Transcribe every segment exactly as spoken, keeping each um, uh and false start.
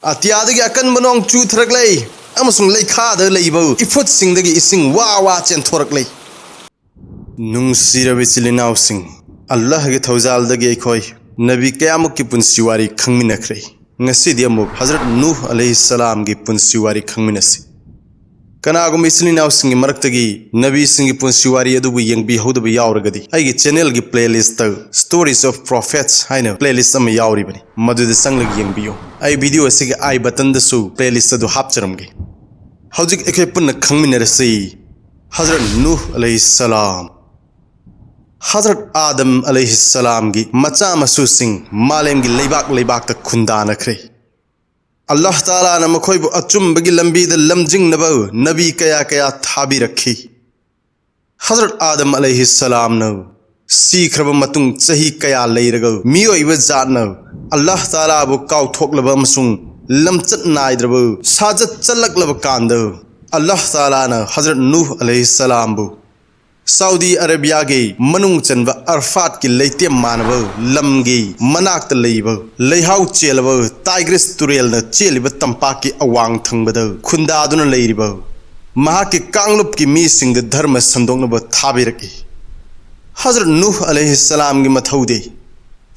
ꯑꯇꯤꯌꯥꯗꯒꯤ ꯑꯀꯟꯕ ꯅꯣꯡ ꯆꯨꯊꯔꯛꯂꯦ, ꯑꯃꯁꯨꯡ ꯂꯩꯈꯥꯗ ꯂꯩꯕ ꯏꯐꯨꯠꯁꯤꯡꯗꯒꯤ ꯏꯁꯤꯡ ꯋꯥ ꯋꯥ ꯆꯦꯟꯊꯣꯔꯛꯂꯦ꯫ ꯅꯨꯡꯁꯤꯔꯕ ꯏꯆꯤꯜ ꯏꯅꯥꯎꯁꯤꯡ, ꯑꯜꯂꯥꯍꯒꯤ ꯊꯧꯖꯥꯜꯗꯒꯤ ꯑꯩꯈꯣꯏ ꯅꯕꯤ ꯀꯌꯥꯃꯨꯛꯀꯤ ꯄꯨꯟꯁꯤ ꯋꯥꯔꯤ ꯈꯪꯃꯤꯟꯅꯈ꯭ꯔꯦ꯫ ꯉꯁꯤꯗꯤ ꯑꯃꯨꯛ ꯍꯖꯔꯠ ꯅꯨꯍ ꯑꯂꯩꯍꯤꯁꯁꯂꯥꯝꯒꯤ ꯄꯨꯟꯁꯤ ꯋꯥꯔꯤ ꯈꯪꯃꯤꯟꯅꯁꯤ꯫ ꯀꯅꯥꯒꯨꯝꯕ ꯏꯆꯤꯜ ꯏꯅꯥꯎꯁꯤꯡꯒꯤ ꯃꯔꯛꯇꯒꯤ ꯅꯕꯤꯁꯤꯡꯒꯤ ꯄꯨꯟꯁꯤ ꯋꯥꯔꯤ ꯑꯗꯨꯕꯨ ꯌꯦꯡꯕꯤꯍꯧꯗꯕ ꯌꯥꯎꯔꯒꯗꯤ, ꯑꯩꯒꯤ channelꯒꯤ playlistꯇ Stories of Prophets ꯍꯥꯏꯅ playlist ꯑꯃ ꯌꯥꯎꯔꯤꯕꯅꯤ, ꯃꯗꯨꯗ ꯆꯪꯂꯒ ꯌꯦꯡꯕꯤꯌꯨ꯫ ꯑꯩ video ꯑꯁꯤꯒꯤ I buttonꯗꯁꯨ playlist ꯑꯗꯨ ꯍꯥꯞꯆꯔꯝꯒꯦ꯫ ꯍꯧꯖꯤꯛ ꯑꯩꯈꯣꯏ ꯄꯨꯟꯅ ꯈꯪꯃꯤꯟꯅꯔꯁꯤ ꯍꯖꯔꯠ ꯅꯨꯍ ꯑꯂꯩꯍꯤꯁꯁꯂꯥꯝ꯫ ꯍꯖꯔꯠ ꯑꯥꯗꯝ ꯑꯂꯩꯍꯤꯁꯁꯂꯥꯝꯒꯤ ꯃꯆꯥ ꯃꯁꯨꯁꯤꯡ ꯃꯥꯂꯦꯝꯒꯤ ꯂꯩꯕꯥꯛ ꯂꯩꯕꯥꯛꯇ ꯈꯨꯟꯗꯥꯅꯈ꯭ꯔꯦ꯫ ꯑꯜꯂꯥꯍ ꯇꯥꯂꯥꯅ ꯃꯈꯣꯏꯕꯨ ꯑꯆꯨꯝꯕꯒꯤ ꯂꯝꯕꯤꯗ ꯂꯝꯖꯤꯡꯅꯕ ꯅꯕꯤ ꯀꯌꯥ ꯀꯌꯥ ꯊꯥꯕꯤꯔꯛꯈꯤ꯫ ꯍꯖꯔꯠ ꯑꯥꯗꯝ ꯑꯂꯩꯍꯤꯁꯁꯂꯥꯝꯅ ꯁꯤꯈ꯭ꯔꯕ ꯃꯇꯨꯡ ꯆꯍꯤ ꯀꯌꯥ ꯂꯩꯔꯒ, ꯃꯤꯑꯣꯏꯕ ꯖꯥꯠꯅ ꯑꯜꯂꯥꯍ ꯇꯥꯂꯥꯕꯨ ꯀꯥꯎꯊꯣꯛꯂꯕ ꯑꯃꯁꯨꯡ ꯂꯝꯆꯠ ꯅꯥꯏꯗ꯭ꯔꯕ ꯁꯥꯖꯠ ꯆꯠꯂꯛꯂꯕ ꯀꯥꯟꯗ, ꯑꯜꯂꯥꯍ ꯇꯥꯂꯥꯅ ꯍꯖꯔꯠ ꯅꯨꯍ ꯑꯂꯩꯍꯤꯁꯁꯂꯥꯝꯕꯨ ꯁꯥꯎꯗꯤ ꯑꯔꯦꯕꯤꯌꯥꯒꯤ ꯃꯅꯨꯡ ꯆꯟꯕ ꯑꯔꯐꯥꯠꯀꯤ ꯂꯩꯇꯦꯝ ꯃꯥꯟꯅꯕ ꯂꯝꯒꯤ ꯃꯅꯥꯛꯇ ꯂꯩꯕ ꯂꯩꯍꯥꯎ ꯆꯦꯜꯂꯕ ꯇꯥꯏꯒ꯭ꯔꯤꯁ ꯇꯨꯔꯦꯜꯅ ꯆꯦꯜꯂꯤꯕ ꯇꯝꯄꯥꯛꯀꯤ ꯑꯋꯥꯡ ꯊꯪꯕꯗ ꯈꯨꯟꯗꯥꯗꯨꯅ ꯂꯩꯔꯤꯕ ꯃꯍꯥꯛꯀꯤ ꯀꯥꯡꯂꯨꯞꯀꯤ ꯃꯤꯁꯤꯡꯗ ꯙꯔꯃ ꯁꯟꯗꯣꯛꯅꯕ ꯊꯥꯕꯤꯔꯛꯏ꯫ ꯍꯖꯔꯠ ꯅꯨꯍ ꯑꯂꯩꯍꯤꯁꯁꯂꯥꯝꯒꯤ ꯃꯊꯧꯗꯤ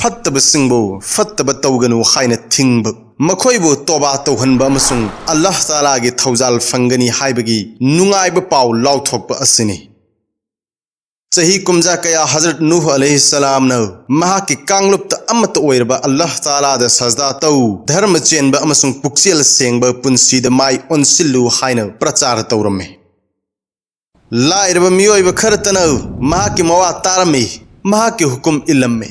ꯐꯠꯇꯕꯁꯤꯡꯕꯨ ꯐꯠꯇꯕ ꯇꯧꯒꯅꯨ ꯍꯥꯏꯅ ꯊꯤꯡꯕ, ꯃꯈꯣꯏꯕꯨ ꯇꯣꯕꯥ ꯇꯧꯍꯟꯕ ꯑꯃꯁꯨꯡ ꯑꯜꯂꯥꯍ ꯇꯥꯂꯥꯒꯤ ꯊꯧꯖꯥꯜ ꯐꯪꯒꯅꯤ ꯍꯥꯏꯕꯒꯤ ꯅꯨꯡꯉꯥꯏꯕ ꯄꯥꯎ ꯂꯥꯎꯊꯣꯛꯄ ꯑꯁꯤꯅꯤ꯫ ꯆꯍꯤ ꯀꯨꯝꯖꯥ ꯀꯌꯥ ꯍꯖꯔꯠ ꯅꯨꯍ ꯑꯂꯩꯍꯤꯁꯁꯂꯥꯝꯅ ꯃꯍꯥꯛꯀꯤ ꯀꯥꯡꯂꯨꯞꯇ ꯑꯃꯠꯇ ꯑꯣꯏꯔꯕ ꯑꯜꯂꯥꯍ ꯇꯥꯂꯥꯗ ꯁꯖꯗꯥ ꯇꯧ, ꯙꯔꯃ ꯆꯦꯟꯕ ꯑꯃꯁꯨꯡ ꯄꯨꯛꯆꯦꯜ ꯁꯦꯡꯕ ꯄꯨꯟꯁꯤꯗ ꯃꯥꯏ ꯑꯣꯟꯁꯤꯜꯂꯨ ꯍꯥꯏꯅ ꯄ꯭ꯔꯆꯥꯔ ꯇꯧꯔꯝꯃꯤ꯫ ꯂꯥꯏꯔꯕ ꯃꯤꯑꯣꯏꯕ ꯈꯔꯇꯅ ꯃꯍꯥꯛꯀꯤ ꯃꯋꯥ ꯇꯥꯔꯝꯃꯤ, ꯃꯍꯥꯛꯀꯤ ꯍꯨꯀꯨꯝ ꯏꯜꯂꯝꯃꯤ꯫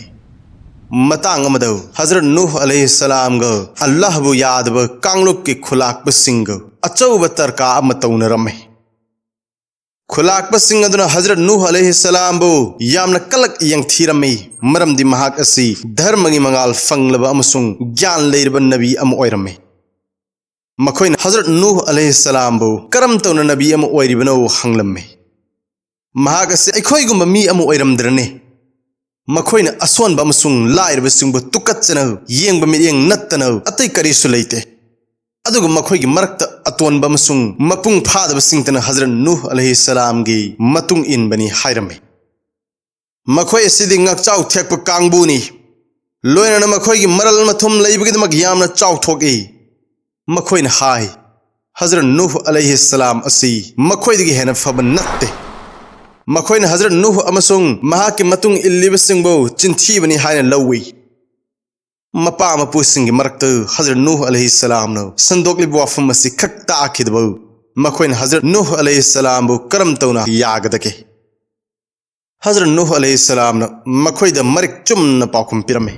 ꯃꯇꯥꯡ ꯑꯃꯗ ꯍꯖꯔꯠ ꯅꯨꯍ ꯑꯂꯩꯍꯤꯁꯁꯂꯥꯝꯒ ꯑꯜꯂꯥꯍꯕꯨ ꯌꯥꯗꯕ ꯀꯥꯡꯂꯨꯞꯀꯤ ꯈꯨꯂꯥꯛꯄꯁꯤꯡꯒ ꯑꯆꯧꯕ ꯇꯔꯀꯥ ꯑꯃ ꯇꯧꯅꯔꯝꯃꯤ꯫ ꯈꯨꯂꯥꯛꯄꯁꯤꯡ ꯑꯗꯨꯅ ꯍꯖꯔꯠ ꯅꯨꯍ ꯑꯂꯩꯍꯤꯁꯁꯂꯥꯝꯕꯨ ꯌꯥꯝꯅ ꯀꯂꯛ ꯌꯦꯡꯊꯤꯔꯝꯃꯤ, ꯃꯔꯝꯗꯤ ꯃꯍꯥꯛ ꯑꯁꯤ ꯙꯔꯃꯒꯤ ꯃꯉꯥꯜ ꯐꯪꯂꯕ ꯑꯃꯁꯨꯡ ꯒ꯭ꯌꯥꯟ ꯂꯩꯔꯕ ꯅꯕꯤ ꯑꯃ ꯑꯣꯏꯔꯝꯃꯤ꯫ ꯃꯈꯣꯏꯅ ꯍꯖꯔꯠ ꯅꯨꯍ ꯑꯂꯩꯍꯤꯁꯁꯂꯥꯝꯕꯨ ꯀꯔꯝ ꯇꯧꯅ ꯅꯕꯤ ꯑꯃ ꯑꯣꯏꯔꯤꯕꯅꯣ ꯍꯪꯂꯝꯃꯤ꯫ ꯃꯍꯥꯛ ꯑꯁꯤ ꯑꯩꯈꯣꯏꯒꯨꯝꯕ ꯃꯤ ꯑꯃ ꯑꯣꯏꯔꯝꯗ꯭ꯔꯅꯤ? ꯃꯈꯣꯏꯅ ꯑꯁꯣꯟꯕ ꯑꯃꯁꯨꯡ ꯂꯥꯏꯔꯕꯁꯤꯡꯕꯨ ꯇꯨꯀꯠꯆꯅ ꯌꯦꯡꯕ ꯃꯤꯠꯌꯦꯡ ꯅꯠꯇꯅ ꯑꯇꯩ ꯀꯔꯤꯁꯨ ꯂꯩꯇꯦ꯫ ꯑꯗꯨꯒ ꯃꯈꯣꯏꯒꯤ ꯃꯔꯛꯇ ꯑꯇꯣꯟꯕ ꯑꯃꯁꯨꯡ ꯃꯄꯨꯡ ꯐꯥꯗꯕꯁꯤꯡꯇꯅ ꯍꯖꯔꯠ ꯅꯨꯍ ꯑꯂꯩꯍꯤꯁꯁꯂꯥꯝꯒꯤ ꯃꯇꯨꯡ ꯏꯟꯕꯅꯤ ꯍꯥꯏꯔꯝꯃꯤ꯫ ꯃꯈꯣꯏ ꯑꯁꯤꯗꯤ ꯉꯥꯛꯆꯥꯎ ꯊꯦꯛꯄ ꯀꯥꯡꯕꯨꯅꯤ꯫ ꯂꯣꯏꯅꯅ ꯃꯈꯣꯏꯒꯤ ꯃꯔꯜ ꯃꯊꯨꯝ ꯂꯩꯕꯒꯤꯗꯃꯛ ꯌꯥꯝꯅ ꯆꯥꯎꯊꯣꯛꯏ꯫ ꯃꯈꯣꯏꯅ ꯍꯥꯏ, ꯍꯖꯔꯠ ꯅꯨꯍ ꯑꯂꯩꯍꯤꯁꯁꯂꯥꯝ ꯑꯁꯤ ꯃꯈꯣꯏꯗꯒꯤ ꯍꯦꯟꯅ ꯐꯕ ꯅꯠꯇꯦ꯫ ꯃꯈꯣꯏꯅ ꯍꯖꯔꯠ ꯅꯨꯍ ꯑꯃꯁꯨꯡ ꯃꯍꯥꯛꯀꯤ ꯃꯇꯨꯡ ꯏꯜꯂꯤꯕꯁꯤꯡꯕꯨ ꯆꯤꯟꯊꯤꯕꯅꯤ ꯍꯥꯏꯅ ꯂꯧꯏ꯫ ꯃꯄꯥ ꯃꯄꯨꯁꯤꯡꯒꯤ ꯃꯔꯛꯇ ꯍꯖꯔꯠ ꯅꯨꯍ ꯑꯂꯩꯍꯤꯁꯁꯂꯥꯝꯅ ꯁꯟꯗꯣꯛꯂꯤꯕ ꯋꯥꯐꯝ ꯑꯁꯤ ꯈꯛ ꯇꯥꯛꯈꯤꯗꯕ ꯃꯈꯣꯏꯅ ꯍꯖꯔꯠ ꯅꯨꯍ ꯑꯂꯩꯍꯤꯁꯁꯂꯥꯝꯕꯨ ꯀꯔꯝ ꯇꯧꯅ ꯌꯥꯒꯗꯒꯦ? ꯍꯖꯔꯠ ꯅꯨꯍ ꯑꯂꯩꯍꯤꯁꯁꯂꯥꯝꯅ ꯃꯈꯣꯏꯗ ꯃꯔꯤꯛ ꯆꯨꯝꯅ ꯄꯥꯎꯈꯨꯝ ꯄꯤꯔꯝꯃꯤ꯫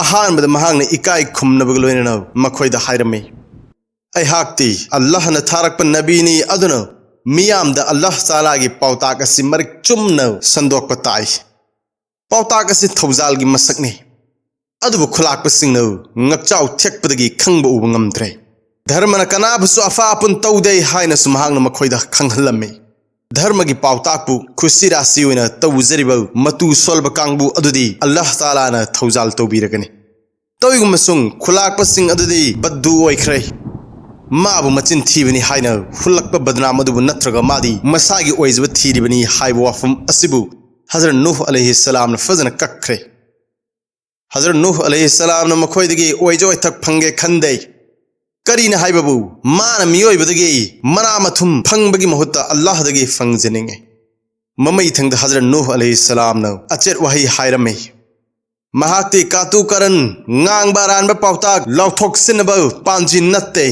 ꯑꯍꯥꯟꯕꯗ ꯃꯍꯥꯛꯅ ꯏꯀꯥꯏ ꯈꯨꯝꯅꯕꯒ ꯂꯣꯏꯅꯅ ꯃꯈꯣꯏꯗ ꯍꯥꯏꯔꯝꯃꯤ, "ꯑꯩꯍꯥꯛꯇꯤ ꯑꯜꯂꯥꯍꯅ ꯊꯥꯔꯛꯄ ꯅꯕꯤꯅꯤ, ꯑꯗꯨꯅ ꯃꯤꯌꯥꯝꯗ ꯑꯜꯂꯥꯍ ꯇꯥꯂꯥꯒꯤ ꯄꯥꯎꯇꯥꯛ ꯑꯁꯤ ꯃꯔꯤꯛ ꯆꯨꯝꯅ ꯁꯟꯗꯣꯛꯄ ꯇꯥꯏ꯫ ꯄꯥꯎꯇꯥꯛ ꯑꯁꯤ ꯊꯧꯖꯥꯜꯒꯤ ꯃꯁꯛꯅꯤ꯫ ꯑꯗꯨꯕꯨ ꯈꯨꯂꯥꯛꯄꯁꯤꯡꯅ ꯉꯛꯆꯥꯎ ꯊꯦꯛꯄꯗꯒꯤ ꯈꯪꯕ ꯎꯕ ꯉꯝꯗ꯭ꯔꯦ꯫ ꯙꯔꯃꯅ ꯀꯅꯥꯕꯨꯁꯨ ꯑꯐ ꯑꯄꯨꯟ ꯇꯧꯗꯦ" ꯍꯥꯏꯅꯁꯨ ꯃꯍꯥꯛꯅ ꯃꯈꯣꯏꯗ ꯈꯪꯍꯜꯂꯝꯃꯤ꯫ ꯙꯔꯃꯒꯤ ꯄꯥꯎꯇꯥꯛꯄꯨ ꯈꯨꯁꯤ ꯔꯥꯁꯤ ꯑꯣꯏꯅ ꯇꯧꯖꯔꯤꯕ ꯃꯇꯨ ꯁꯣꯜꯕ ꯀꯥꯡꯕꯨ ꯑꯗꯨꯗꯤ ꯑꯜꯂꯥꯍ ꯇꯥꯂꯥꯅ ꯊꯧꯖꯥꯜ ꯇꯧꯕꯤꯔꯒꯅꯤ꯫ ꯇꯧꯏꯒꯨꯝꯕꯁꯨꯡ ꯈꯨꯂꯥꯛꯄꯁꯤꯡ ꯑꯗꯨꯗꯤ ꯕꯗꯗꯨ ꯑꯣꯏꯈ꯭ꯔꯦ꯫ ꯃꯥꯕꯨ ꯃꯆꯤꯟ ꯊꯤꯕꯅꯤ ꯍꯥꯏꯅ ꯍꯨꯜꯂꯛꯄ ꯕꯗꯅꯥꯝ ꯑꯗꯨꯕꯨ ꯅꯠꯇ꯭ꯔꯒ ꯃꯥꯗꯤ ꯃꯁꯥꯒꯤ ꯑꯣꯏꯖꯕ ꯊꯤꯔꯤꯕꯅꯤ ꯍꯥꯏꯕ ꯋꯥꯐꯝ ꯑꯁꯤꯕꯨ ꯍꯖꯔꯠ ꯅꯨꯍ ꯑꯂꯩꯍꯤꯁꯁꯂꯥꯝꯅ ꯐꯖꯅ ꯀꯛꯈ꯭ꯔꯦ꯫ ꯍꯖꯔꯠ ꯅꯨꯍ ꯑꯂꯩꯍꯤꯁꯁꯂꯥꯝꯅ ꯃꯈꯣꯏꯗꯒꯤ ꯑꯣꯏꯖ ꯑꯣꯏꯊꯛ ꯐꯪꯒꯦ ꯈꯟꯗꯦ꯫ ꯀꯔꯤꯅ ꯍꯥꯏꯕꯕꯨ, ꯃꯥꯅ ꯃꯤꯑꯣꯏꯕꯗꯒꯤ ꯃꯅꯥ ꯃꯊꯨꯝ ꯐꯪꯕꯒꯤ ꯃꯍꯨꯠꯇ ꯑꯜꯂꯥꯍꯗꯒꯤ ꯐꯪꯖꯅꯤꯡꯉꯤ꯫ ꯃꯃꯩ ꯊꯪꯗ ꯍꯖꯔꯠ ꯅꯨꯍ ꯑꯂꯩꯍꯤꯁꯁꯂꯥꯝꯅ ꯑꯆꯦꯠ ꯋꯥꯍꯩ ꯍꯥꯏꯔꯝꯃꯤ꯫ ꯃꯍꯥꯛꯇꯤ ꯀꯥꯇꯨ ꯀꯥꯔꯟ, ꯉꯥꯡꯕ ꯑꯔꯥꯟꯕ ꯄꯥꯎꯇꯥꯛ ꯂꯥꯎꯊꯣꯛꯁꯤꯟꯅꯕ ꯄꯥꯝꯖꯤ ꯅꯠꯇꯦ,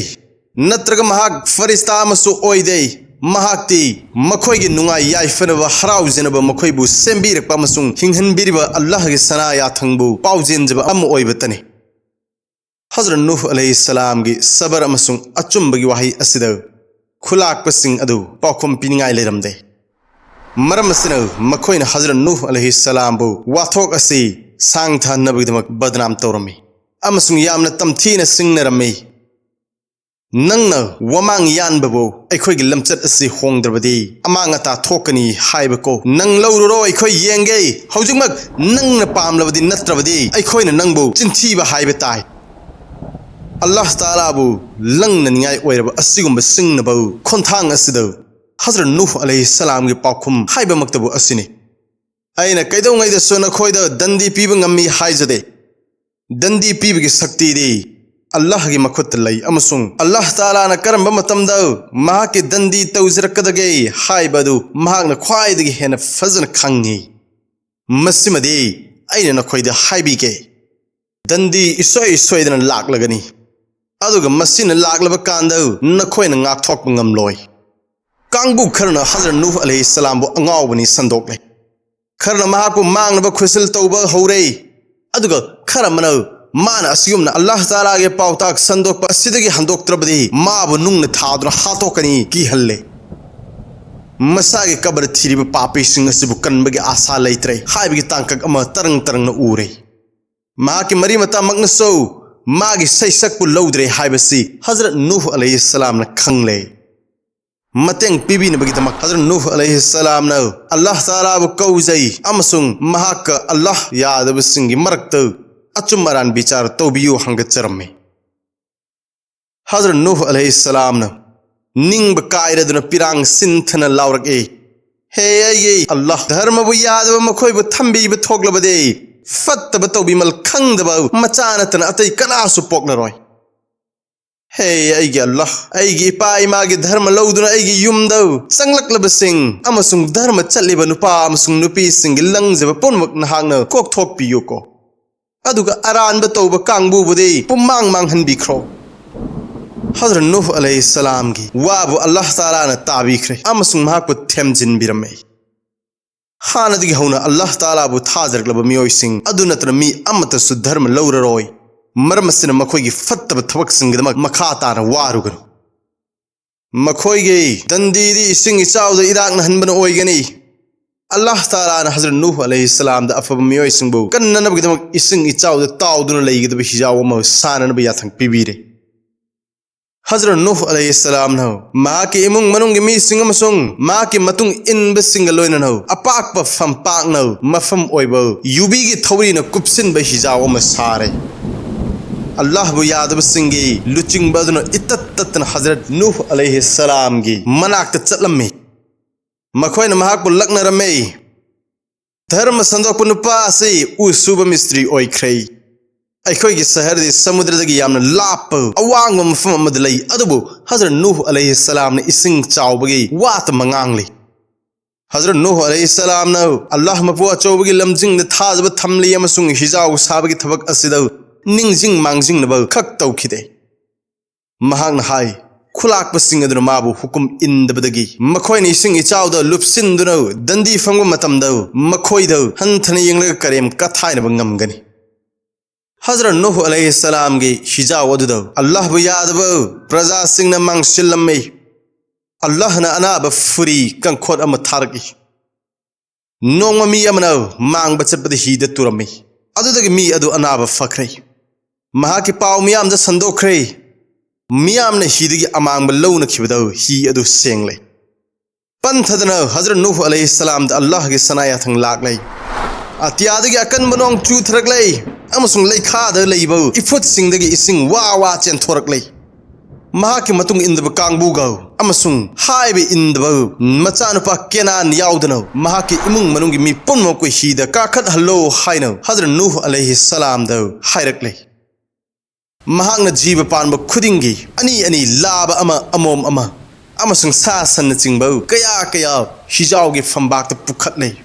ꯅꯠꯇ꯭ꯔꯒ ꯃꯍꯥꯛ ꯐꯔꯤꯁꯇꯥ ꯑꯃꯁꯨ ꯑꯣꯏꯗꯦ꯫ ꯃꯍꯥꯛꯇꯤ ꯃꯈꯣꯏꯒꯤ ꯅꯨꯡꯉꯥꯏ ꯌꯥꯏꯐꯅꯕ, ꯍꯔꯥꯎꯖꯅꯕ ꯃꯈꯣꯏꯕꯨ ꯁꯦꯝꯕꯤꯔꯛꯄ ꯑꯃꯁꯨꯡ ꯍꯤꯡꯍꯟꯕꯤꯔꯤꯕ ꯑꯜꯂꯥꯍꯒꯤ ꯁꯅꯥ ꯌꯥꯊꯪꯕꯨ ꯄꯥꯎꯖꯦꯟꯖꯕ ꯑꯃ ꯑꯣꯏꯕꯇꯅꯤ꯫ ꯍꯖꯔꯠ ꯅꯨꯍ ꯑꯂꯩꯍꯤꯁꯁꯂꯥꯝꯒꯤ ꯁꯕꯔ ꯑꯃꯁꯨꯡ ꯑꯆꯨꯝꯕꯒꯤ ꯋꯥꯍꯩ ꯑꯁꯤꯗ ꯈꯨꯂꯥꯛꯄꯁꯤꯡ ꯑꯗꯨ ꯄꯥꯎꯈꯨꯝ ꯄꯤꯅꯤꯡꯉꯥꯏ ꯂꯩꯔꯝꯗꯦ꯫ ꯃꯔꯝ ꯑꯁꯤꯅ ꯃꯈꯣꯏꯅ ꯍꯖꯔꯠ ꯅꯨꯍ ꯑꯂꯩꯍꯤꯁꯁꯂꯥꯝꯕꯨ ꯋꯥꯊꯣꯛ ꯑꯁꯤ ꯁꯥꯡꯊꯍꯟꯅꯕꯒꯤꯗꯃꯛ ꯕꯗꯅꯥꯝ ꯇꯧꯔꯝꯃꯤ ꯑꯃꯁꯨꯡ ꯌꯥꯝꯅ ꯇꯝꯊꯤꯅ ꯁꯤꯡꯅꯔꯝꯃꯤ꯫ "ꯅꯪꯅ ꯋꯥꯃꯥꯡ ꯌꯥꯟꯕꯕꯨ ꯑꯩꯈꯣꯏꯒꯤ ꯂꯝꯆꯠ ꯑꯁꯤ ꯍꯣꯡꯗ꯭ꯔꯕꯗꯤ, ꯑꯃꯥꯡ ꯑꯇꯥ ꯊꯣꯛꯀꯅꯤ ꯍꯥꯏꯕꯀꯣ꯫ ꯅꯪ ꯂꯧꯔꯨꯔꯣ, ꯑꯩꯈꯣꯏ ꯌꯦꯡꯒꯦ꯫ ꯍꯧꯖꯤꯛꯃꯛ ꯅꯪꯅ ꯄꯥꯝꯂꯕꯗꯤ ꯅꯠꯇ꯭ꯔꯕꯗꯤ ꯑꯩꯈꯣꯏꯅ ꯅꯪꯕꯨ ꯆꯤꯟꯊꯤꯕ ꯍꯥꯏꯕ ꯇꯥꯏ"꯫ ꯑꯜꯂꯥꯍ ꯇꯥꯂꯥꯕꯨ ꯂꯪꯅꯅꯤꯡꯉꯥꯏ ꯑꯣꯏꯔꯕ ꯑꯁꯤꯒꯨꯝꯕ ꯁꯤꯡꯅꯕ ꯈꯣꯟꯊꯥꯡ ꯑꯁꯤꯗ ꯍꯖꯔꯠ ꯅꯨꯍ ꯑꯂꯩꯍꯤ ꯁꯂꯥꯝꯒꯤ ꯄꯥꯎꯈꯨꯝ ꯍꯥꯏꯕꯃꯛꯇꯕꯨ ꯑꯁꯤꯅꯤ: "ꯑꯩꯅ ꯀꯩꯗꯧꯉꯩꯗꯁꯨ ꯅꯈꯣꯏꯗ ꯗꯟꯗꯤ ꯄꯤꯕ ꯉꯝꯃꯤ ꯍꯥꯏꯖꯗꯦ꯫ ꯗꯟꯗꯤ ꯄꯤꯕꯒꯤ ꯁꯛꯇꯤꯗꯤ ꯑꯜꯂꯥꯍꯒꯤ ꯃꯈꯨꯠꯇ ꯂꯩ, ꯑꯃꯁꯨꯡ ꯑꯜꯂꯥꯍ ꯇꯥꯂꯥꯅ ꯀꯔꯝꯕ ꯃꯇꯝꯗ ꯃꯍꯥꯛꯀꯤ ꯗꯟꯗꯤ ꯇꯧꯖꯔꯛꯀꯗꯒꯦ ꯍꯥꯏꯕ ꯑꯗꯨ ꯃꯍꯥꯛꯅ ꯈ꯭ꯋꯥꯏꯗꯒꯤ ꯍꯦꯟꯅ ꯐꯖꯅ ꯈꯪꯉꯤ꯫ ꯃꯁꯤꯃꯗꯤ ꯑꯩꯅ ꯅꯈꯣꯏꯗ ꯍꯥꯏꯕꯤꯒꯦ꯫ ꯗꯟꯗꯤ ꯏꯁꯣꯏ ꯁꯣꯏꯗꯅ ꯂꯥꯛꯂꯒꯅꯤ, ꯑꯗꯨꯒ ꯃꯁꯤꯅ ꯂꯥꯛꯂꯕ ꯀꯥꯟꯗ ꯅꯈꯣꯏꯅ ꯉꯥꯛꯊꯣꯛꯄ ꯉꯝꯂꯣꯏ"꯫ ꯀꯥꯡꯕꯨ ꯈꯔꯅ ꯍꯖꯔꯠ ꯅꯨꯍ ꯑꯂꯩꯍꯤ ꯁꯂꯥꯝꯕꯨ ꯑꯉꯥꯎꯕꯅꯤ ꯁꯟꯗꯣꯛꯂꯦ꯫ ꯈꯔꯅ ꯃꯍꯥꯛꯄꯨ ꯃꯥꯡꯅꯕ ꯈꯨꯠꯁꯤꯜ ꯇꯧꯕ ꯍꯧꯔꯦ꯫ ꯑꯗꯨꯒ ꯈꯔ ꯑꯃꯅ ꯃꯥꯅ ꯑꯁꯤꯒꯨꯝꯅ ꯑꯜꯂꯥꯍ ꯇꯥꯂꯥꯒꯤ ꯄꯥꯎꯇꯥꯛ ꯁꯟꯗꯣꯛꯄ ꯑꯁꯤꯗꯒꯤ ꯍꯟꯗꯣꯛꯇ꯭ꯔꯕꯗꯤ ꯃꯥꯕꯨ ꯅꯨꯡꯅ ꯊꯥꯗꯨꯅ ꯍꯥꯠꯇꯣꯛꯀꯅꯤ ꯀꯤꯍꯜꯂꯦ꯫ ꯃꯁꯥꯒꯤ ꯀꯕꯔ ꯊꯤꯔꯤꯕ ꯄꯥꯄꯤꯁꯤꯡ ꯑꯁꯤꯕꯨ ꯀꯟꯕꯒꯤ ꯑꯥꯁꯥ ꯂꯩꯇ꯭ꯔꯦ ꯍꯥꯏꯕꯒꯤ ꯇꯥꯡꯀꯛ ꯑꯃ ꯇꯔꯪ ꯇꯔꯪꯅ ꯎꯔꯦ꯫ ꯃꯍꯥꯛꯀꯤ ꯃꯔꯤ ꯃꯇꯥꯃꯛꯅꯁꯨ ꯃꯥꯒꯤ ꯁꯩꯁꯛꯄꯨ ꯂꯧꯗ꯭ꯔꯦ ꯍꯥꯏꯕꯁꯤ ꯍꯖꯔꯠ ꯅꯨꯍ ꯑꯂꯩꯍꯤ ꯁꯂꯥꯝꯅ ꯈꯪꯂꯦ꯫ ꯃꯇꯦꯡ ꯄꯤꯕꯤꯅꯕꯒꯤꯗꯃꯛ ꯍꯖꯔꯠ ꯅꯨꯍ ꯑꯂꯩꯍꯤ ꯁꯂꯥꯝꯅ ꯑꯜꯂꯥꯍ ꯇꯥꯂꯥꯕꯨ ꯀꯧꯖꯩ, ꯑꯃꯁꯨꯡ ꯃꯍꯥꯛꯀ ꯑꯜꯂꯥꯍ ꯌꯥꯗꯕꯁꯤꯡꯒꯤ ꯃꯔꯛꯇ ꯑꯆꯨꯝ ꯑꯔꯥꯟ ꯕꯤꯆꯥꯔ ꯇꯧꯕꯤꯌꯨ ꯍꯪꯒꯠꯆꯔꯝꯃꯤ꯫ ꯍꯖꯔꯠ ꯅꯨꯍ ꯑꯂꯩꯍꯤ ꯁꯂꯥꯝꯅ ꯅꯤꯡꯕ ꯀꯥꯏꯔꯗꯨꯅ ꯄꯤꯔꯥꯡ ꯁꯤꯟꯊꯅ ꯂꯥꯎꯔꯛꯏ: "ꯍꯦ ꯑꯩꯒꯤ ꯑꯜꯂꯥꯍ, ꯙꯔꯃꯕꯨ ꯌꯥꯗꯕ ꯃꯈꯣꯏꯕꯨ ꯊꯝꯕꯤꯕ ꯊꯣꯛꯂꯕꯗꯤ ꯐꯠꯇꯕ ꯇꯧꯕꯤꯃꯜ ꯈꯪꯗꯕ ꯃꯆꯥ ꯅꯠꯇꯅ ꯑꯇꯩ ꯀꯅꯥꯁꯨ ꯄꯣꯛꯂꯔꯣꯏ꯫ ꯍꯦ ꯑꯩꯒꯤ ꯑꯜꯂꯥꯍ, ꯑꯩꯒꯤ ꯏꯄꯥ ꯏꯃꯥꯒꯤ ꯙꯔꯃ ꯂꯧꯗꯨꯅ ꯑꯩꯒꯤ ꯌꯨꯝꯗ ꯆꯪꯂꯛꯂꯕꯁꯤꯡ ꯑꯃꯁꯨꯡ ꯙꯔꯃ ꯆꯠꯂꯤꯕ ꯅꯨꯄꯥ ꯑꯃꯁꯨꯡ ꯅꯨꯄꯤꯁꯤꯡꯒꯤ ꯂꯪꯖꯕ ꯄꯨꯝꯅꯃꯛ ꯅꯍꯥꯛꯅ ꯀꯣꯛꯊꯣꯛꯄꯤꯌꯨꯀꯣ, ꯑꯗꯨꯒ ꯑꯔꯥꯟꯕ ꯇꯧꯕ ꯀꯥꯡꯕꯨꯕꯨꯗꯤ ꯄꯨꯝꯃꯥꯡ ꯃꯥꯡꯍꯟꯕꯤꯈ꯭ꯔꯣ"꯫ ꯍꯖꯔꯠ ꯅꯨꯍ ꯑꯂꯩꯍꯤ ꯁꯂꯥꯝꯒꯤ ꯋꯥꯕꯨ ꯑꯜꯂꯥꯍ ꯇꯥꯂꯥꯅ ꯇꯥꯕꯤꯈ꯭ꯔꯦ ꯑꯃꯁꯨꯡ ꯃꯍꯥꯛꯄꯨ ꯊꯦꯝꯖꯤꯟꯕꯤꯔꯝꯃꯦ꯫ ꯍꯥꯟꯅꯗꯒꯤ ꯍꯧꯅ ꯑꯜꯂꯥꯍ ꯇꯥꯂꯥꯕꯨ ꯊꯥꯖꯔꯛꯂꯕ ꯃꯤꯑꯣꯏꯁꯤꯡ ꯑꯗꯨ ꯅꯠꯇꯅ ꯃꯤ ꯑꯃꯠꯇꯁꯨ ꯙꯔꯃ ꯂꯧꯔꯔꯣꯏ꯫ ꯃꯔꯝ ꯑꯁꯤꯅ ꯃꯈꯣꯏꯒꯤ ꯐꯠꯇꯕ ꯊꯕꯛꯁꯤꯡꯒꯤꯗꯃꯛ ꯃꯈꯥ ꯇꯥꯅ ꯋꯥꯔꯨꯒꯅꯨ꯫ ꯃꯈꯣꯏꯒꯤ ꯗꯟꯗꯤꯗꯤ ꯏꯁꯤꯡ ꯏꯆꯥꯎꯗ ꯏꯔꯥꯛꯅꯍꯟꯕꯅ ꯑꯣꯏꯒꯅꯤ꯫ ꯑꯜꯂꯥꯍ ꯇꯥꯂꯥꯅ ꯍꯖꯔꯠ ꯅꯨꯍ ꯑꯂꯩꯍꯤ ꯁꯂꯥꯝꯗ ꯑꯐꯕ ꯃꯤꯑꯣꯏꯁꯤꯡꯕꯨ ꯀꯟꯅꯅꯕꯒꯤꯗꯃꯛ ꯏꯁꯤꯡ ꯏꯆꯥꯎꯗ ꯇꯥꯎꯗꯨꯅ ꯂꯩꯒꯗꯕ ꯍꯤꯖꯥꯎ ꯑꯃ ꯁꯥꯅꯅꯕ ꯌꯥꯊꯪ ꯄꯤꯕꯤꯔꯦ꯫ ꯍꯖꯔꯠ ꯅꯨꯍ ꯑꯂꯩꯍꯤ ꯁꯂꯥꯝꯅ ꯃꯍꯥꯛꯀꯤ ꯏꯃꯨꯡ ꯃꯅꯨꯡꯒꯤ ꯃꯤꯁꯤꯡ ꯑꯃꯁꯨꯡ ꯃꯍꯥꯛꯀꯤ ꯃꯇꯨꯡ ꯏꯟꯕꯁꯤꯡꯒ ꯂꯣꯏꯅꯅ ꯑꯄꯥꯛꯄ ꯐꯝꯄꯥꯛꯅ ꯃꯐꯝ ꯑꯣꯏꯕ ꯌꯨꯕꯤꯒꯤ ꯊꯧꯔꯤꯅ ꯀꯨꯞꯁꯤꯟꯕ ꯍꯤꯖꯥꯎ ꯑꯃ ꯁꯥꯔꯦ꯫ ꯑꯜꯂꯥꯍꯕꯨ ꯌꯥꯗꯕꯁꯤꯡꯒꯤ ꯂꯨꯆꯤꯡꯕ ꯑꯗꯨꯅ ꯏꯇꯠ ꯇꯠꯇꯅ ꯍꯖꯔꯠ ꯅꯨꯍ ꯑꯂꯩꯍꯤ ꯁꯂꯥꯝꯒꯤ ꯃꯅꯥꯛꯇ ꯆꯠꯂꯝꯃꯤ꯫ ꯃꯈꯣꯏꯅ ꯃꯍꯥꯛꯄꯨ ꯂꯛꯅꯔꯝꯃꯤ, "ꯙꯔꯃ ꯁꯟꯗꯣꯛꯄ ꯅꯨꯄꯥ ꯑꯁꯤ ꯎ ꯁꯨꯕ ꯃꯤꯁꯇ꯭ꯔꯤ ꯑꯣꯏꯈ꯭ꯔꯦ꯫ ꯑꯩꯈꯣꯏꯒꯤ ꯁꯍꯔꯗꯤ ꯁꯃꯨꯗ꯭ꯔꯗꯒꯤ ꯌꯥꯝꯅ ꯂꯥꯞꯄ ꯑꯋꯥꯡꯕ ꯃꯐꯝ ꯑꯃꯗ ꯂꯩ, ꯑꯗꯨꯕꯨ ꯍꯖꯔꯠ ꯅꯨꯍ ꯑꯂꯩꯍꯤ ꯁꯂꯥꯝꯅ ꯏꯁꯤꯡ ꯆꯥꯎꯕꯒꯤ ꯋꯥ ꯇꯝꯕ ꯉꯥꯡꯂꯤ꯫ ꯍꯖꯔꯠ ꯅꯨꯍ ꯑꯂꯩꯍꯤ ꯁꯂꯥꯝꯅ ꯑꯜꯂꯥꯍ ꯃꯄꯨ ꯑꯆꯧꯕꯒꯤ ꯂꯝꯖꯤꯡꯗ ꯊꯥꯖꯕ ꯊꯝꯂꯤ ꯑꯃꯁꯨꯡ ꯍꯤꯖꯥꯎ ꯁꯥꯕꯒꯤ ꯊꯕꯛ ꯑꯁꯤꯗ ꯅꯤꯡꯁꯤꯡ ꯃꯥꯡꯖꯤꯡꯅꯕ ꯈꯛ ꯇꯧꯈꯤꯗꯦ꯫ ꯃꯍꯥꯛꯅ ꯍꯥꯏ, ꯈꯨꯂꯥꯛꯄꯁꯤꯡ ꯑꯗꯨꯅ ꯃꯥꯕꯨ ꯍꯨꯀꯨꯝ ꯏꯟꯗꯕꯗꯒꯤ ꯃꯈꯣꯏꯅ ꯏꯁꯤꯡ ꯏꯆꯥꯎꯗ ꯂꯨꯞꯁꯤꯟꯗꯨꯅ ꯗꯟꯗꯤ ꯐꯪꯕ ꯃꯇꯝꯗ ꯃꯈꯣꯏꯗ ꯍꯟꯊꯅ ꯌꯦꯡꯂꯒ ꯀꯔꯦꯝ ꯀꯊꯥꯏꯅꯕ ꯉꯝꯒꯅꯤ꯫ ꯍꯖꯔꯠ ꯅꯨꯍ ꯑꯂꯩꯍꯤ ꯁꯂꯥꯝꯒꯤ ꯍꯤꯖꯥꯎ ꯑꯗꯨꯗ ꯑꯜꯂꯥꯍꯕꯨ ꯌꯥꯗꯕ ꯄ꯭ꯔꯖꯥꯁꯤꯡꯅ ꯃꯥꯡꯁꯤꯜꯂꯝꯃꯤ꯫ ꯑꯜꯂꯥꯍꯅ ꯑꯅꯥꯕ ꯐꯨꯔꯤ ꯀꯪꯈꯣꯠ ꯑꯃ ꯊꯥꯔꯛꯏ꯫ ꯅꯣꯡꯃ ꯃꯤ ꯑꯃꯅ ꯃꯥꯡꯕ ꯆꯠꯄꯗ ꯍꯤꯗ ꯇꯨꯔꯝꯃꯤ꯫ ꯑꯗꯨꯗꯒꯤ ꯃꯤ ꯑꯗꯨ ꯑꯅꯥꯕ ꯐꯈ꯭ꯔꯦ꯫ ꯃꯍꯥꯛꯀꯤ ꯄꯥꯎ ꯃꯤꯌꯥꯝꯗ ꯁꯟꯗꯣꯛꯈ꯭ꯔꯦ꯫ ꯃꯤꯌꯥꯝꯅ ꯍꯤꯗꯒꯤ ꯑꯃꯥꯡꯕ ꯂꯧꯅꯈꯤꯕꯗ ꯍꯤ ꯑꯗꯨ ꯁꯦꯡꯂꯦ꯫ ꯄꯟꯊꯗꯅ ꯍꯖꯔꯠ ꯅꯨꯍ ꯑꯂꯩꯍꯤ ꯁꯂꯥꯝꯗ ꯑꯜꯂꯥꯍꯒꯤ ꯁꯅꯥ ꯌꯥꯊꯪ ꯂꯥꯛꯂꯦ꯫ ꯑꯇꯤꯌꯥꯗꯒꯤ ꯑꯀꯟꯕ ꯅꯣꯡ ꯆꯨꯊꯔꯛꯂꯦ, ꯑꯃꯁꯨꯡ ꯂꯩꯈꯥꯗ ꯂꯩꯕ ꯏꯐꯨꯠꯁꯤꯡꯗꯒꯤ ꯏꯁꯤꯡ ꯋꯥ ꯋꯥ ꯆꯦꯟꯊꯣꯔꯛꯂꯦ꯫ ꯃꯍꯥꯛꯀꯤ ꯃꯇꯨꯡ ꯏꯟꯗꯕ ꯀꯥꯡꯕꯨꯒ ꯑꯃꯁꯨꯡ ꯍꯥꯏꯕ ꯏꯟꯗꯕ ꯃꯆꯥꯅꯨꯄꯥ ꯀꯦꯅꯥꯟ ꯌꯥꯎꯗꯅ ꯃꯍꯥꯛꯀꯤ ꯏꯃꯨꯡ ꯃꯅꯨꯡꯒꯤ ꯃꯤ ꯄꯨꯝꯅꯃꯛꯄꯨ ꯍꯤꯗ ꯀꯥꯈꯠꯍꯜꯂꯣ ꯍꯥꯏꯅ ꯍꯖꯔꯠ ꯅꯨꯍ ꯑꯂꯩꯍꯤ ꯁꯂꯥꯝꯗ ꯍꯥꯏꯔꯛꯂꯦ꯫ ꯃꯍꯥꯛꯅ ꯖꯤꯕ ꯄꯥꯟꯕ ꯈꯨꯗꯤꯡꯒꯤ ꯑꯅꯤ ꯑꯅꯤ ꯂꯥꯕ ꯑꯃ, ꯑꯃꯣꯝ ꯑꯃ, ꯑꯃꯁꯨꯡ ꯁꯥ ꯁꯟꯅꯆꯤꯡꯕ ꯀꯌꯥ ꯀꯌꯥ ꯍꯤꯖꯥꯎꯒꯤ ꯐꯝꯕꯥꯛꯇ ꯄꯨꯈꯠꯂꯦ꯫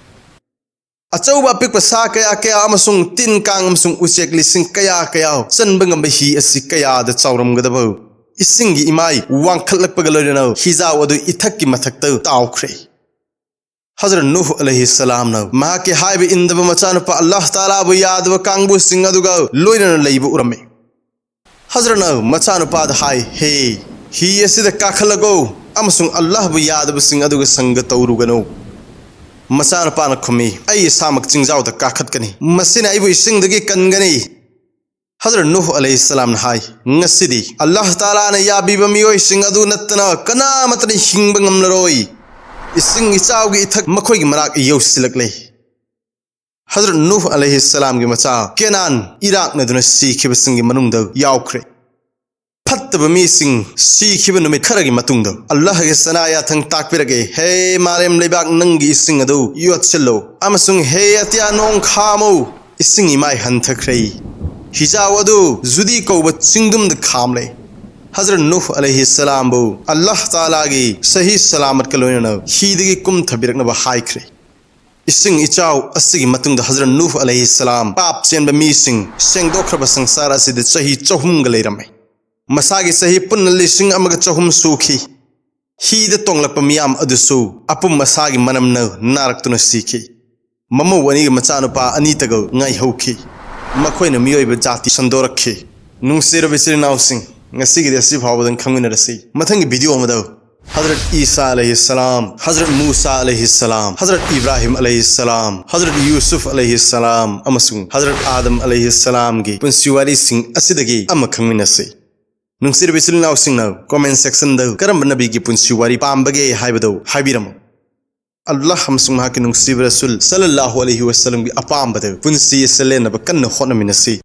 ꯑꯆꯧꯕ ꯑꯄꯤꯛꯄ ꯁꯥ ꯀꯌꯥ ꯀꯌꯥ ꯑꯃꯁꯨꯡ ꯇꯤꯟ ꯀꯥꯡ ꯑꯃꯁꯨꯡ ꯎꯆꯦꯛ ꯂꯤꯁꯤꯡ ꯀꯌꯥ ꯀꯌꯥ ꯆꯟꯕ ꯉꯝꯕ ꯍꯤ ꯑꯁꯤ ꯀꯌꯥꯗ ꯆꯥꯎꯔꯝꯒꯗꯕ! ꯏꯁꯤꯡꯒꯤ ꯏꯃꯥꯏ ꯋꯥꯡꯈꯠꯂꯛꯄꯒ ꯂꯣꯏꯅꯅ ꯍꯤꯖꯥꯎ ꯑꯗꯨ ꯏꯊꯛꯀꯤ ꯃꯊꯛꯇ ꯇꯥꯎꯈ꯭ꯔꯦ꯫ ꯍꯖꯔꯠ ꯅꯨꯍ ꯑꯂꯩꯍꯤ ꯁꯂꯥꯝꯅ ꯃꯍꯥꯛꯀꯤ ꯍꯥꯏꯕ ꯏꯟꯗꯕ ꯃꯆꯥꯅꯨꯄꯥ ꯑꯜꯂꯥꯍ ꯇꯥꯂꯥꯕꯨ ꯌꯥꯗꯕ ꯀꯥꯡꯕꯨꯁꯤꯡ ꯑꯗꯨꯒ ꯂꯣꯏꯅꯅ ꯂꯩꯕ ꯎꯔꯝꯃꯤ꯫ ꯍꯖꯔꯠꯅ ꯃꯆꯥꯅꯨꯄꯥꯗ ꯍꯥꯏ, "ꯍꯦ, ꯍꯤ ꯑꯁꯤꯗ ꯀꯥꯈꯠꯂꯒꯣ ꯑꯃꯁꯨꯡ ꯑꯜꯂꯥꯍꯕꯨ ꯌꯥꯗꯕꯁꯤꯡ ꯑꯗꯨꯒ ꯁꯪꯒ ꯇꯧꯔꯨꯒꯅꯨ꯫" ꯃꯆꯥꯅꯨꯄꯥꯅ ꯈꯨꯝꯃꯤ, "ꯑꯩ ꯏꯁꯥꯃꯛ ꯆꯤꯡꯖꯥꯎꯗ ꯀꯥꯈꯠꯀꯅꯤ꯫ ꯃꯁꯤꯅ ꯑꯩꯕꯨ ꯏꯁꯤꯡꯗꯒꯤ ꯀꯟꯒꯅꯤ꯫" ꯍꯖꯔꯠ ꯅꯨꯍ ꯑꯂꯩꯍꯤ ꯁꯂꯥꯝꯅ ꯍꯥꯏ, "ꯉꯁꯤꯗꯤ ꯑꯜꯂꯥꯍ ꯇꯥꯂꯥꯅ ꯌꯥꯕꯤꯕ ꯃꯤꯑꯣꯏꯁꯤꯡ ꯑꯗꯨ ꯅꯠꯇꯅ ꯀꯅꯥꯃꯠꯇꯅ ꯍꯤꯡꯕ ꯉꯝꯂꯔꯣꯏ꯫" ꯏꯁꯤꯡ ꯏꯆꯥꯎꯒꯤ ꯏꯊꯛ ꯃꯈꯣꯏꯒꯤ ꯃꯅꯥꯛ ꯌꯧꯁꯤꯜꯂꯛꯂꯦ꯫ ꯍꯖꯔꯠ ꯅꯨꯍ ꯑꯂꯩꯍꯤ ꯁꯂꯥꯝꯒꯤ ꯃꯆꯥ ꯀꯦꯅꯥꯟ ꯏꯔꯥꯛꯅꯗꯨꯅ ꯁꯤꯈꯤꯕꯁꯤꯡꯒꯤ ꯃꯅꯨꯡꯗ ꯌꯥꯎꯈ꯭ꯔꯦ꯫ ꯐꯠꯇꯕ ꯃꯤꯁꯤꯡ ꯁꯤꯈꯤꯕ ꯅꯨꯃꯤꯠ ꯈꯔꯒꯤ ꯃꯇꯨꯡꯗ ꯑꯜꯂꯥꯍꯒꯤ ꯁꯅꯥ ꯌꯥꯊꯪ ꯇꯥꯛꯄꯤꯔꯛꯑꯦ, "ꯍꯦ ꯃꯥꯂꯦꯝ ꯂꯩꯕꯥꯛ, ꯅꯪꯒꯤ ꯏꯁꯤꯡ ꯑꯗꯨ ꯌꯣꯠꯁꯤꯜꯂꯨ," ꯑꯃꯁꯨꯡ "ꯍꯦ ꯑꯇꯤꯌꯥ ꯅꯣꯡ ꯈꯥꯝꯃꯨ, ꯏꯁꯤꯡ ꯏꯃꯥꯏ ꯍꯟꯊꯈ꯭ꯔꯦ꯫ ꯍꯤꯖꯥꯎ ꯑꯗꯨ ꯖꯨꯗꯤ ꯀꯧꯕ ꯆꯤꯡꯗꯨꯝꯗ ꯈꯥꯝꯂꯦ"꯫ ꯍꯖꯔꯠ ꯅꯨꯍ ꯑꯂꯩꯍꯤ ꯁꯂꯥꯝꯕꯨ ꯑꯜꯂꯥꯍ ꯇꯥꯂꯥꯒꯤ ꯁꯍꯤ ꯁꯂꯥꯃꯠꯀ ꯂꯣꯏꯅꯅ ꯍꯤꯗꯒꯤ ꯀꯨꯝꯊꯕꯤꯔꯛꯅꯕ ꯍꯥꯏꯈ꯭ꯔꯦ꯫ ꯏꯁꯤꯡ ꯏꯆꯥꯎ ꯑꯁꯤꯒꯤ ꯃꯇꯨꯡꯗ ꯍꯖꯔꯠ ꯅꯨꯍ ꯑꯂꯩꯍꯤ ꯁꯂꯥꯝ ꯄꯥꯞ ꯆꯦꯟꯕ ꯃꯤꯁꯤꯡ ꯁꯦꯡꯗꯣꯛꯈ꯭ꯔꯕ ꯁꯪꯁꯥꯔ ꯑꯁꯤꯗ ꯆꯍꯤ ꯆꯍꯨꯝꯒ ꯂꯩꯔꯝꯃꯤ꯫ ꯃꯁꯥꯒꯤ ꯆꯍꯤ ꯄꯨꯟꯅ ꯂꯤꯁꯤꯡ ꯑꯃꯒ ꯆꯍꯨꯝ ꯁꯨꯈꯤ꯫ ꯍꯤꯗ ꯇꯣꯡꯂꯛꯄ ꯃꯤꯌꯥꯝ ꯑꯗꯨꯁꯨ ꯑꯄꯨꯝ ꯑꯁꯥꯒꯤ ꯃꯅꯝꯅ ꯅꯥꯔꯛꯇꯨꯅ ꯁꯤꯈꯤ꯫ ꯃꯃꯧ ꯑꯅꯤꯒꯤ ꯃꯆꯥꯅꯨꯄꯥ ꯑꯅꯤꯇꯒ ꯉꯥꯏꯍꯧꯈꯤ꯫ ꯃꯈꯣꯏꯅ ꯃꯤꯑꯣꯏꯕ ꯖꯥꯇꯤ ꯁꯟꯗꯣꯔꯛꯈꯤ꯫ ꯅꯨꯡꯁꯤꯔꯕ ꯏꯆꯤꯜ ꯏꯅꯥꯎꯁꯤꯡ, ꯉꯁꯤꯒꯤꯗꯤ ꯑꯁꯤ ꯐꯥꯎꯕꯗꯪ ꯈꯪꯃꯤꯟꯅꯔꯁꯤ꯫ ꯃꯊꯪꯒꯤ ꯚꯤꯗꯤꯑꯣ ꯑꯃꯗ ꯍꯖꯔꯠ ꯏꯁꯥ ꯑꯂꯩꯍꯤ ꯁꯂꯥꯝ, ꯍꯖꯔꯠ ꯃꯨꯁꯥ ꯑꯂꯩꯍꯤ ꯁꯂꯥꯝ, ꯍꯖꯔꯠ ꯏꯕ꯭ꯔꯥꯍꯤꯝ ꯑꯂꯩꯍꯤ ꯁꯂꯥꯝ, ꯍꯖꯔꯠ ꯌꯨꯁꯨꯐ ꯑꯂꯩꯍꯤ ꯁꯂꯥꯝ ꯑꯃꯁꯨꯡ ꯍꯖꯔꯠ ꯑꯥꯗꯝ ꯑꯂꯩꯍꯤ ꯁꯂꯥꯝꯒꯤ ꯄꯨꯟꯁꯤ ꯋꯥꯔꯤꯁꯤꯡ ꯑꯁꯤꯗꯒꯤ ꯑꯃ ꯈꯪꯃꯤꯟꯅꯁꯤ꯫ ꯅꯨꯡꯁꯤꯔꯕ ꯏꯆꯤꯜ ꯏꯅꯥꯎꯁꯤꯡꯅ comment section ꯗ ꯀꯔꯝꯕ ꯅꯕꯤꯒꯤ ꯄꯨꯟꯁꯤ ꯋꯥꯔꯤ ꯄꯥꯝꯕꯒꯦ ꯍꯥꯏꯕꯗꯨ ꯍꯥꯏꯕꯤꯔꯝꯃꯨ꯫ ꯑꯜꯂꯥꯍ ꯑꯃꯁꯨꯡ ꯃꯍꯥꯛꯀꯤ ꯅꯨꯡꯁꯤꯕ ꯔꯁꯨꯜ ꯁꯜꯂꯜꯂꯥꯍꯨ ꯑꯂꯩꯍꯤ ꯋꯁꯜꯂꯝꯒꯤ ꯑꯄꯥꯝꯕꯗ ꯄꯨꯟꯁꯤ ꯑꯁꯤ ꯂꯦꯟꯅꯕ ꯀꯟꯅ ꯍꯣꯠꯅꯃꯤꯟꯅꯁꯤ꯫